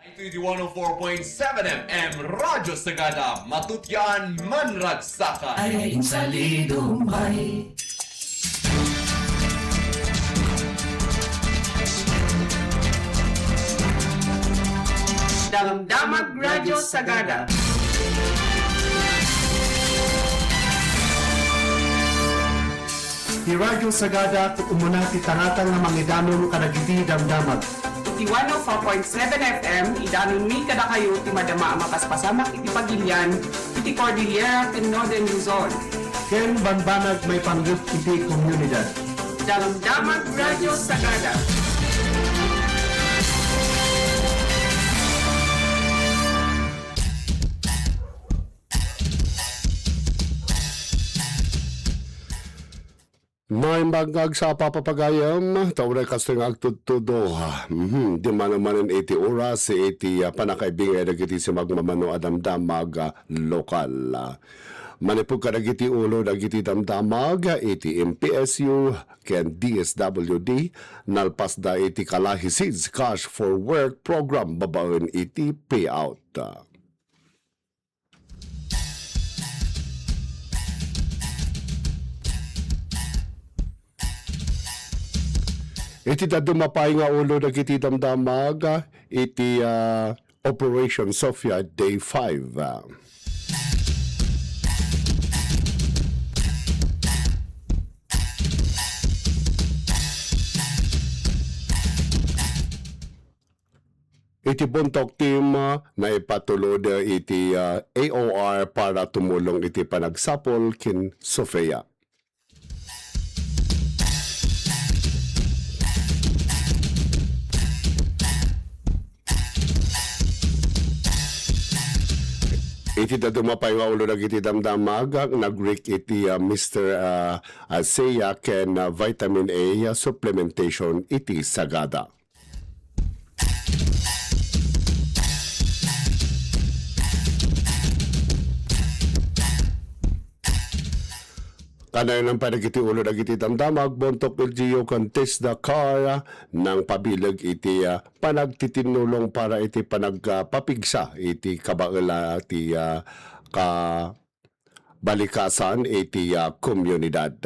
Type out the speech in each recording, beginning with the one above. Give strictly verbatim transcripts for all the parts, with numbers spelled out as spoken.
Iti one oh four point seven F M Radyo Sagada, matutyan manragsakan. Ay, insalido, may. Damdamag Radyo Sagada. Ti Radyo Sagada, ti umuna ti tangatang nga mangidanon kadagiti damdamag. Iti one oh four point seven F M, idanonmi kadakayo ti madama a mapaspasamak iti pagilian iti Cordillera ken Northern Luzon. Ken bambanag maipanggep iti komunidad. Damdamag Radyo Sagada. Naimbag nga agsapa, papagayam, ta uray kastoy nga agtudtudo, mhm, di manen-manen iti oras, iti, ah, pannakaibingay dagiti sumagmamano a damdamag, ah, lokal. Manipud kadagiti ulo dagiti damdamag, iti M P S U ken D S W D, nalpasda iti Kalahi Seeds Cash for Work program babaen iti payout. Iti dadduma pay nga ulo dagiti damdamag iti, ah, Operation Sophia Day five. Iti Bontok Team, ah, naipatulod iti, ah, A O R para tumulong iti panagsapul ken Sofia. Iti dadduma pay nga ulo dagiti damdamag, nagrik iti, ah, Mister, ah, ah, Seiya ken, ah, Vitamin A, ah, supplementation iti Sagada. Kanayon pay dagiti ulo dagiti damdamag, Bontok L G U ken Test the Car, nangpabileg iti, ah, panagtitinnulong para iti panagpapigsa iti kabaela ti, ah, ka balikasan iti, ah, komunidad.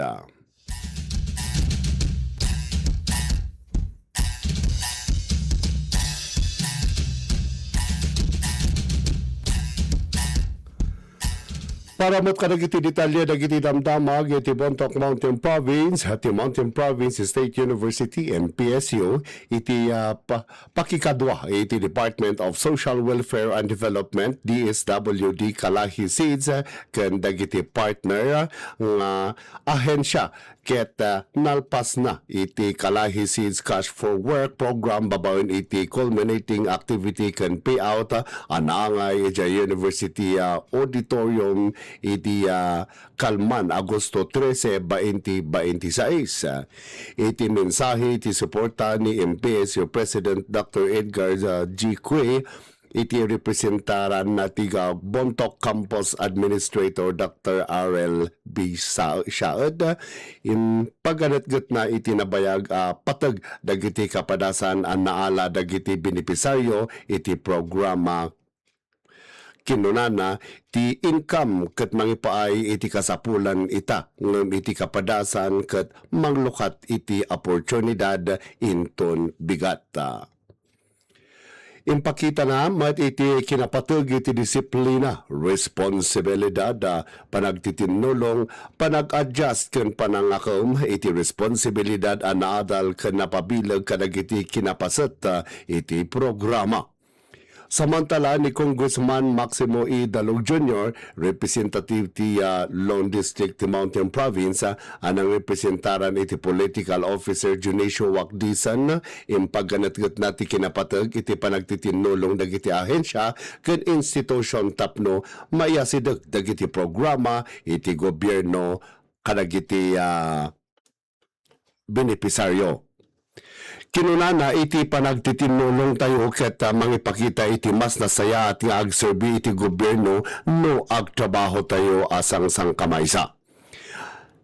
Para met kadagiti detalye dagiti damdamag iti Bontoc Mountain Province, ti Mountain Province State University, M P S U, iti, ah, pa-, pakikadua iti Department of Social Welfare and Development, D S W D, Kalahi Seeds, ken dagiti partner nga ahensya ket, ah, nalpasna iti Kalahi Seeds Cash for Work program babaen iti culminating activity ken payout, ah, a naangay idiay University, ah, Auditorium iti, ah, kalman, Agosto trese, bainti bainti sais. Iti mensahe ti suporta ni M P S U President Doctor Edgar, ah, G. Cue, iti representaran ti Bontoc Campus Administrator Doctor Arel B. Sa-, Shaed, impaganetgetna iti nabayag a pateg dagiti kapadasan a naala dagiti benepisaryo iti programa. Kinunana, ti income ket mangipaay iti kasapulan ita, ngem iti kapadasan ket manglukat iti oportunidad inton bigat. Impakitana met iti kinapateg iti disiplina, responsibilidad, panagtitinnulong, panag-adjust ken panangakem iti responsibilidad a naadal ken napabileg kadagiti kinapaset iti programa. Samantala ni Congressman Maximo E. Dalog Junior, representative ti, ah, Lone District ti Mountain Province, ah, a nangrepresentaran iti political officer Dionisio Wacdison, impaganetgetna ti kinapateg iti panagtitinnulong dagiti ahensya ken institusion tapno maiyasideg dagiti programa iti gobierno kadagiti, ah, benepisaryo. Kinunana, iti panagtitinnulongtayo ket, ah, mangipakita iti mas nasayaat nga agserbi iti gobierno no agtrabahotayo a sangsangkamaysa.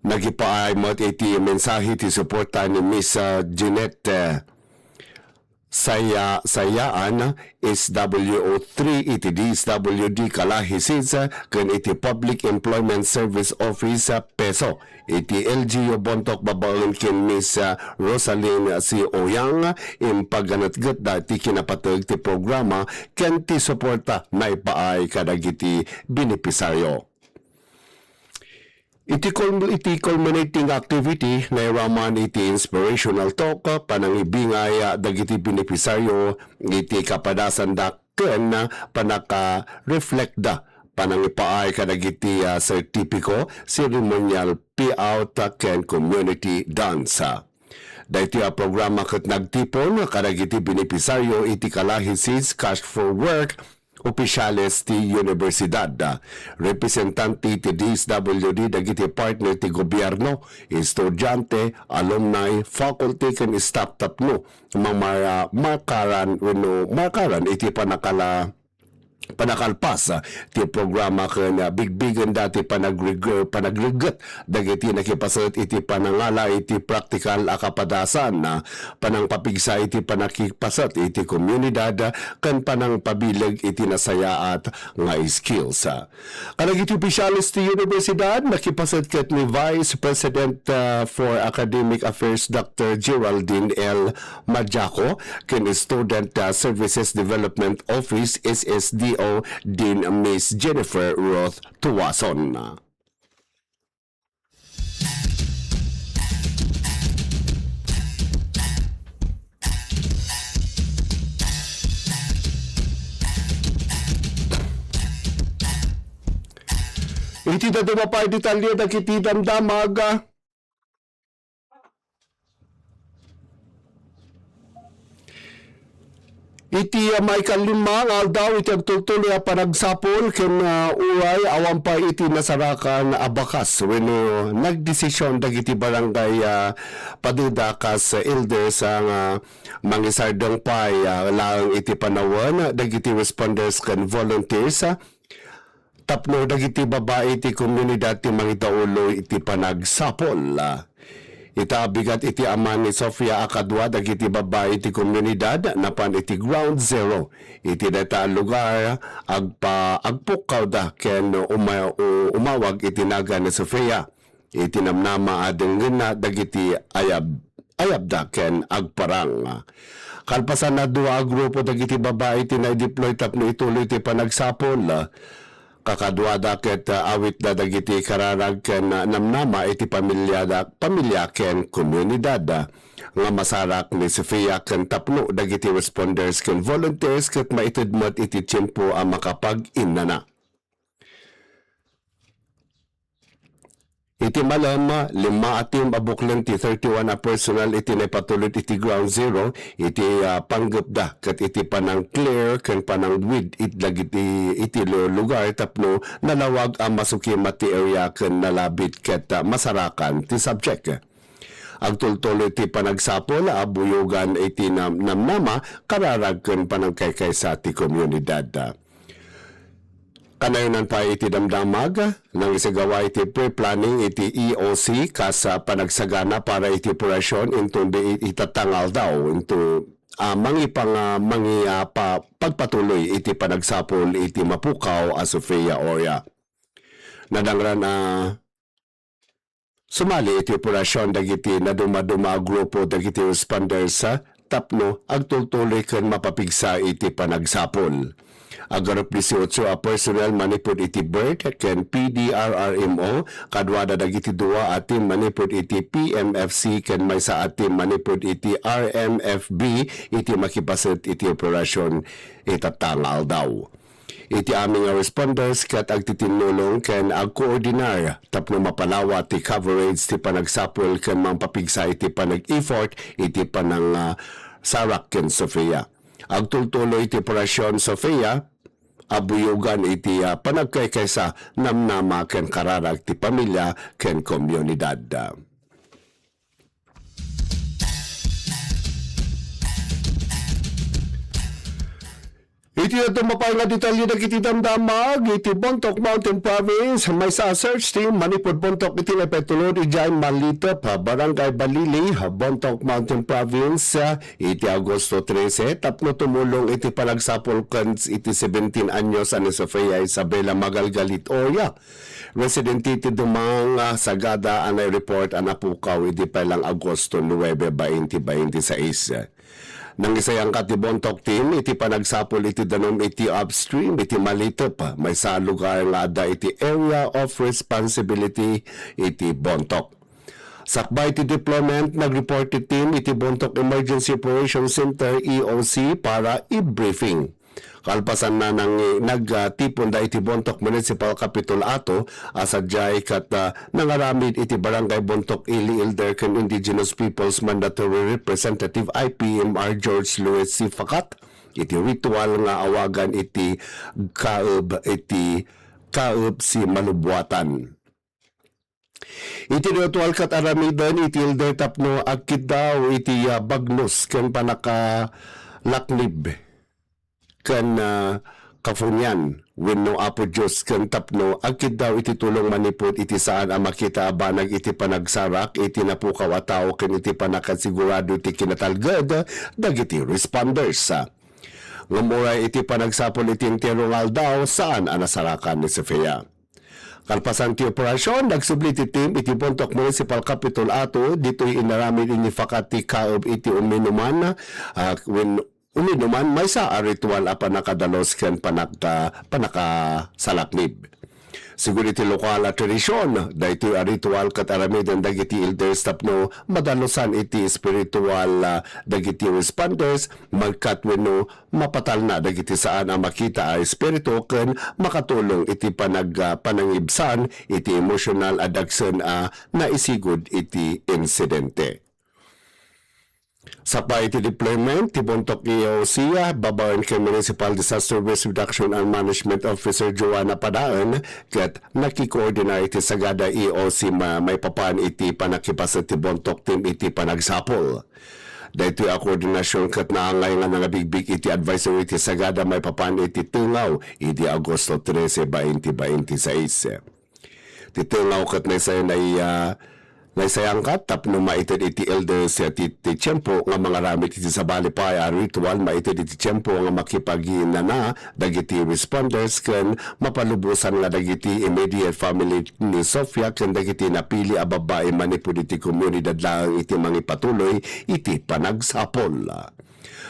Nagipaay met iti mensahe ti suporta ni Miss, ah, Jeanette, eh, Saya-, Sayaan, S W O three iti D S W D Calahis City ken iti Public Employment Service Office, PESO, iti L G U Bontoc babaen ken Miss, ah, Rosalyn C. Oyang, impaganetgetda ti kinapateg ti programa ken ti suporta maipaay kadagiti benepisaryo. Iti cul-, iti culminating activity, nairaman iti inspirational talk, panangibingay dagiti benepisaryo iti kapadasanda ken panakareflekda, panangipaay kadagiti, ah, sertipiko, ceremonial payout, ken community dance. Daytoy a programa ket nagtipon kadagiti benepisaryo iti Calahis Cash for Work, opisyales ti universidad, representante ti D S W D, dagiti partner ti gobierno, estudiante, alumni, faculty, ken staff tapno mamara-, markaran wenno markaran iti panakala-, panakalpas ti programa ken bigbigenda ti panagreg-, panagregget dagiti nakipaset iti panangala iti praktikal a kapadasan, panangpapigsa iti panakipaset iti komunidad, ken panangpabileg iti nasayaat nga skills. Kadagiti opisyales ti universidad, nakipaset ket ni Vice President, ah, for Academic Affairs, Doctor Geraldine L. Madiaco, ken Student, ah, Services Development Office, S S D O, Dean Miss Jennifer Roth Tuason. Iti dadduma pay detalye dagiti damdamag. Iti, ah, maikalima nga aldaw iti agtultuloy a panagsapul ken, ah, uray awan pay iti nasarakan a bakas wenno nagdesisyon dagiti barangay, ah, padeda kas elders, ah, nga mangisardeng pay, ah, laeng iti panawen dagiti responders ken volunteers, ah, tapno dagiti babai ti komunidad ti mangidauloy iti panagsapul. Ita, bigat iti ama ni Sofia a kadua dagiti babai ti komunidad napan iti Ground Zero. Iti dayta a lugar, agpa-, agpukkawda ken uma-, u-, umawag iti nagan ni Sofia. Iti namnama a denggenna dagiti ayab-, ayabda ken agparang. Kalpasanna, dua a grupo dagiti babai ti naideploy tapno ituloy ti panagsapul. Kakaduada ket, ah, awitda dagiti kararag ken, ah, namnama iti pamiliada, pamilya ken komunidad, ah, nga masarak ni Sofia ken tapno dagiti responders ken volunteers ket maited met iti tiempo a makapag-innana. Iti malem, lima a team a buklen ti thirty-one a personnel iti naipatulod iti Ground Zero iti, ah, panggepda ket iti panang-clear ken panang-weed it dagiti iti lu-, lugar tapno nalawag a masukimat ti area ken nalabit ket, ah, masarakan ti subject. Agtultuloy ti panagsapul a buyogan iti nam-, namnama, kararag ken panangkaykaysa ti komunidad. Kanayonan pay iti damdamag, nangisagawa iti pre-planning iti E O C kas, ah, panagsagana para iti operasyon inton di i-, itatta nga aldaw, inton, ah, mangipang-, ah, mangi-, ah, pa-, pagpatuloy iti panagsapul iti mapukaw a Sofia area. Nadangran a sumali iti operasyon dagiti nadumaduma a grupo dagiti responders, ah, tapno agtultuloy ken mapapigsa iti panagsapul. Agarup dieciocho a personnel manipud iti BIRT ken P D R R M O, kaduada dagiti dua a team manipud iti P M F C ken maysa a team manipud iti R M F B iti makipaset iti operasyon itatta nga aldaw. Iti amin nga responders ket agtitinnulong ken agkoordinar tapno mapalawa ti coverage ti panagsapul ken mangpapigsa iti panag-effort iti panang, ah, sarak ken Sofia. Agtultuloy ti Operasyon Sofia a buyogan iti, ah, panagkaykaysa, namnama ken kararag ti pamilya ken komunidad. Iti dadduma pay nga detalye dagiti damdamag iti Bontoc Mountain Province, maysa a search team manipud Bontoc iti naipatulod idiay Malitep, Barangay Balili, Bontoc Mountain Province, iti Agosto trese tapno tumulong iti panagsapul ken iti seventeen anyos a ni Sofia Isabela Magalgalit Oya, residente iti Dumang, Sagada, a nai-report a napukaw idi pay lang Agosto nuebe, bainti bainti sais. Nangisayangkat ti Bontoc team iti panagsapul iti danum iti upstream iti Malitep, maysa a lugar nga adda iti Area of Responsibility iti Bontoc. Sakbay ti deployment, nag-report ti team iti Bontoc Emergency Operations Center, E O C, para i-briefing. Kalpasanna, nang-, nagtiponda iti Bontoc Municipal Capitol Ato a sadiay ket, ah, nangaramid iti Barangay Bontoc Ili Elder ken Indigenous Peoples Mandatory Representative, I P M R, George Louis C. Fakat iti ritual nga awagan iti kaeb, iti kaeb si Malubuatan. Iti ritual ket aramiden iti elder tapno agkiddaw iti, ah, bagnos ken panakalaknib ken, ah, kafunian wenno Apo Dios ken tapno agkiddaw iti tulong manipud iti saan a makita a banag iti panagsarak iti napukaw a tao ken iti panakasigurado iti kinatalged dagiti responders. Ngem uray iti panagsapul iti entero nga aldaw, saan a nasarakan ni Sofia. Kalpasan ti operasyon, nagsubli ti team iti Bontoc Municipal Capitol Ato, ditoy inaramid idi fakat ti kaeb iti uminuman, ah, wen uminuman, maysa a ritual a pannakadalus ken panaka-, pannakasalaknib. Sigun iti lokal a tradisyon, daytoy a ritual ket aramiden dagiti elders tapno madalusan iti espiritual, ah, dagiti responders, malkat wenno mapatalna dagiti saan a makita a espiritu ken makatulong iti panag-, ah, panangibsan iti emosyonal a dagsen a naisigud iti insidente. Sakbay iti deployment, ti Bontoc E O C, ah, babaen ken Municipal Disaster Risk Reduction and Management Officer Joanna Padaen, ket nakikoordina iti Sagada E O C ma-, maipapan iti pannakipasset ti Bontoc team iti panagsapul. Daytoy a koordinasion ket naangay nga nangabigbig iti advisory ti Sagada maipapan iti tengaw idi Agosto trese, bainti bainti sais. Ti tengaw ket naysay-, nay-, ah, naysayangkat tapno maited iti elders ti, ti tiempo nga mangaramid iti sabali pay a ritual, maited iti tiempo nga makipaginana dagiti responders ken mapalubosan nga dagiti immediate family ni Sofia ken dagiti napili a babbai manipud iti komunidad laeng iti mangipatuloy iti panagsapul.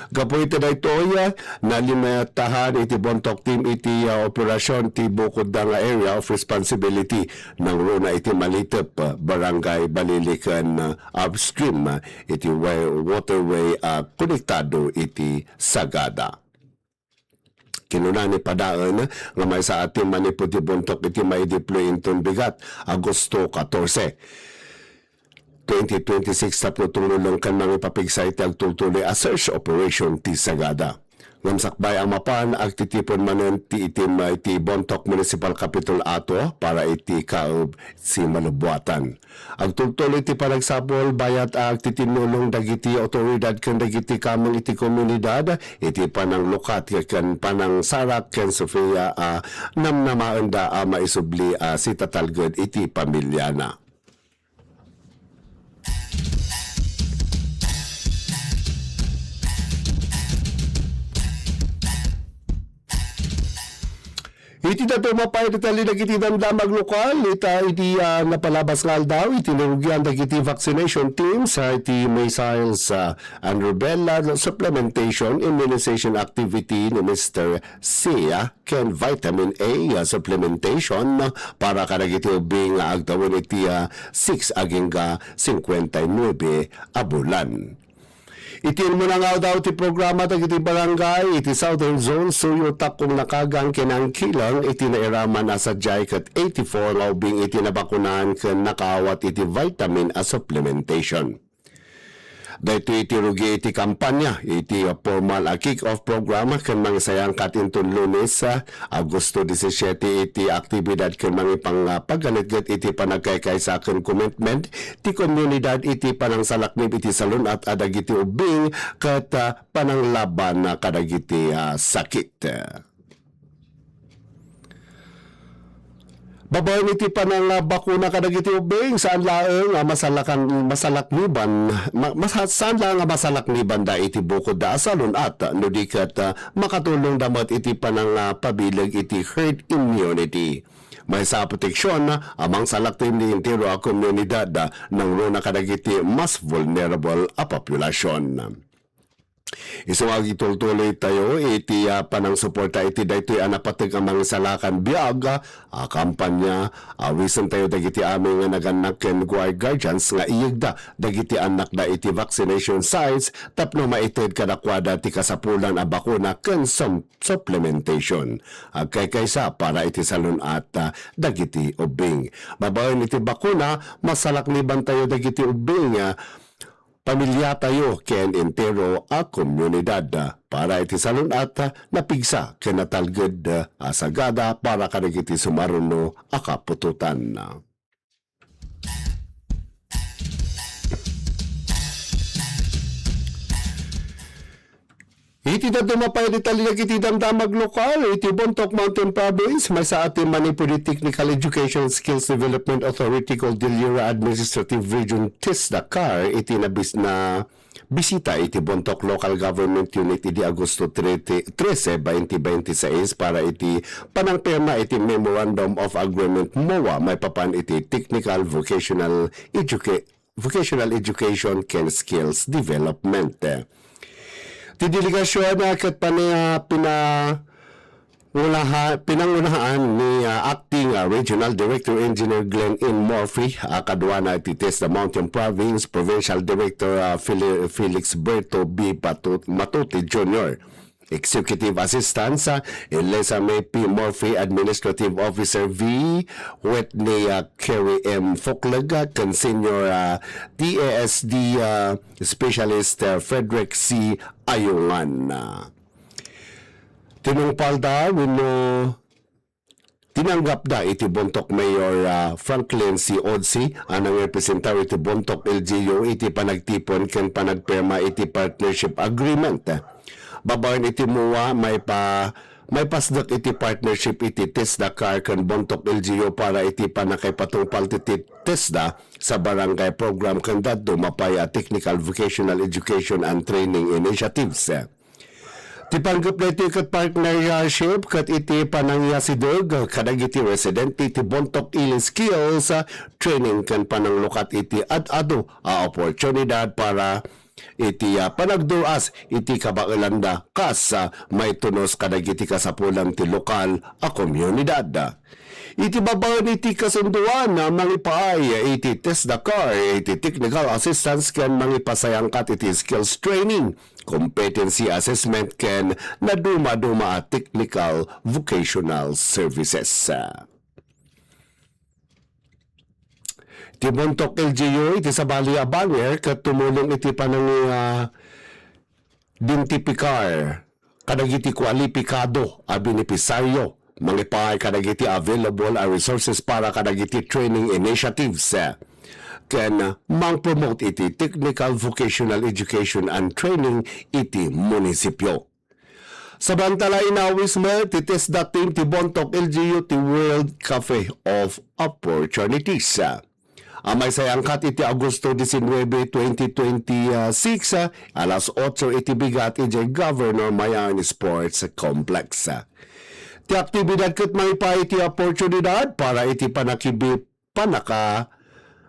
Gapu iti daytoy, nalimitahan iti Bontoc team iti, ah, operasyon ti bukodda nga area of responsibility, nangruna iti Malitep, Barangay Balili ken, ah, upstream, ah, iti wa-, waterway a konektado iti Sagada. Kinuna ni Padaen nga maysa a team manipud ti Bontoc iti maideploy inton bigat, Agosto katorse, twenty twenty-six, tapno tumulong ken mangipapigsa iti agtultuloy a search operation ti Sagada. Ngem sakbay a mapan, agtitipon manen ti itim iti Bontoc Municipal Capitol Ato para iti kaeb si Malubuatan. Agtultuloy ti panagsapul bayat a agtitinnulong dagiti awtoridad ken dagiti kameng iti komunidad iti pananglukat ken panangsarak ken Sofia a namnamaenda a maisubli a sitatalged iti pamiliana. Iti dadduma pay a detalye dagiti damdamag lokal, ita iti, ah, napalabas nga aldaw, iti narugian dagiti vaccination teams, ah, iti measles, ah, and rubella supplementation immunization activity ni Mister C, ah, ken vitamin A, ah, supplementation para kadagiti ubing nga agtawen iti, ah, six agingga singkuenta y nuebe a bulan. Iti immuna nga aldaw ti programa dagiti barangay iti Southern Zone, Suyo, Takong, Nakagang ken Angkilang iti nairaman a sadiay ket eighty-four nga ubing iti nabakunahan ken nakaawat iti vitamin a supplementation. Daytoy iti rugi iti kampanya iti formal a kick-off program ken mangisayangkat inton Lunes, ah, Agosto disisiete iti aktibidad ken mangipangpanagitgit iti panagkaykaysa ken commitment ti komunidad iti panangsalaknib iti salun-at a dagiti ubbing ket, ah, pananglaban kadagiti, ah, sakit. Babaen iti panangbakuna kadagiti ubbing, saan laeng a masalakan-, masalakniban, ma-, masa-, saan laeng a masalaknibanda iti bukodda a salun-at, no di ket, ah, makatulongda met iti panangapabileg iti herd immunity. Maysa a proteksion a mangsalaknib iti entero a komunidad, ah, nangruna kadagiti mas vulnerable a populasyon. Isu nga agitultuloytayo iti, ah, panangsuporta iti daytoy a napateg a mangisalakan biag, ah, a kampanya, awisentayo dagiti amin nga nagannak ken guar-, guardians nga iyegda dagiti annakda iti vaccination sites tapno maited kadakuada ti kasapulan a bakuna ken sum-, supplementation. Agkaykaysa para iti salun-at, ah, dagiti ubbing. Babaen iti bakuna, masalaknibantayo dagiti ubbing, ah, pamiliatayo ken entero a komunidad. Para iti salun-at, napigsa ken natalged a sagada para kadagiti sumaruno a kaputotan. Iti dadduma pay a detalye dagiti damdamag lokal iti Bontoc Mountain Province, maysa a ti Manipuri Technical Education Skills Development Authority called Delira Administrative Region, TESDA-CAR, iti nabis-, na bisita iti Bontoc Local Government Unit idi Agosto trete, trese, twenty twenty-six para iti panangpirma iti Memorandum of Agreement, MOA, maipapan iti Technical Vocational Educa-, Vocational Education ken Skills Development. Ti delegasyon, ah, ket pani-, ah, pina-, ngunaha-, pinangunahan ni, ah, Acting, ah, Regional Director Engineer Glenn N. Murphy, ah, kaduana iti TESDA Mountain Province, Provincial Director, ah, Fili-, Felix Berto B. Patut-, Matute Junior, Executive Assistant, ah, Elisa May P. Murphy, Administrative Officer V, Whitney, ah, Kerry M. Fokleg, ah, ken Senior, ah, TESD, ah, Specialist, ah, Frederick C. Ayungan. Tinungpalda wenno tinanggapda iti Bontoc Mayor, ah, Franklin C. Odsi a nangrepresentar iti Bontoc L G U iti panagtipon ken panagpirma iti partnership agreement. Babaen iti MOA, maipa-, maipasdek iti partnership iti TESDA-CAR ken Bontoc L G U para iti pannakaipatungpal ti, ti TESDA sa barangay program ken dadduma pay a technical vocational education and training initiatives. Ti panggep daytoy ket partnership ket iti panangiyasideg kadagiti residente iti Bontoc ili skills training ken pananglukat iti ad-adu a oportunidad para iti, ah, panagdur-as iti kabaelanda kas, ah, maitunos kadagiti kasapulan ti lokal a komunidad. Iti babaen iti kasundoan a mangipaay iti TESDA-CAR iti technical assistance ken mangipasayangkat iti skills training, competency assessment ken nadumaduma a technical vocational services. Ti Bontoc L G U iti sabali a banner ket tumulong iti panangi-, ah, identifikar kadagiti kualipikado a benepisaryo, mangipaay kadagiti available a resources para kadagiti training initiatives, ken mangpromote iti technical vocational education and training iti munisipyo. Sabanta la, inawis met ti TESDA team ti Bontoc L G U ti World Cafe of Opportunities a maisayangkat iti Agosto diecinuebe, twenty twenty-six, alas otso iti bigat idiay Governor Mayarn Sports Complex. Ti aktibidad ket maipaay iti oportunidad para iti panakibi-, panaka-,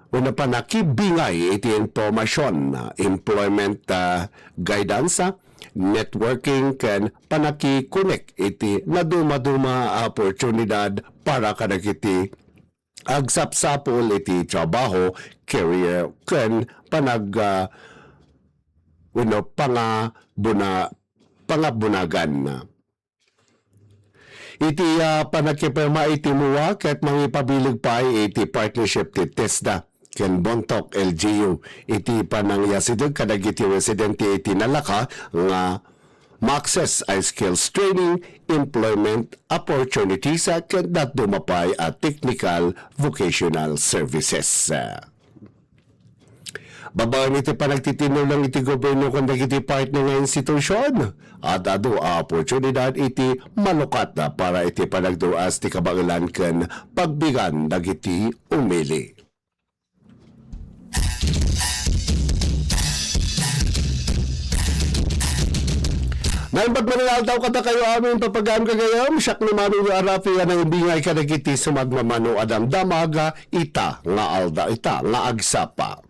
wenno panakibingay iti impormasyon, employment, ah, guidance, ah, networking, ken panakikonek iti nadumaduma a oportunidad para kadagiti agsapsapul iti trabaho, career, ken panag-, ah, wenno pangabuna-, pangabunagan. Iti, ah, panagkipirma iti MOA ket mangipabileg pay iti partnership ti TESDA ken Bontoc L G U iti panangiyasideg kadagiti residente iti nalaka nga ma-access a skills training, employment opportunities, ken dadduma pay a technical vocational services. Babaen iti panagtitinulong iti gobyerno ken dagiti partner nga institusyon, ad-adu a oportunidad iti malukat para iti panagdur-as ti kabaelan ken pagbigan dagiti umili. Naimbag manen nga aldaw kadakayo amin, papagayam gagayam, siak ni Manong Arapi nga naimbingay kadagiti sumagmamano a damdama ita nga aldaw ita nga agsapa.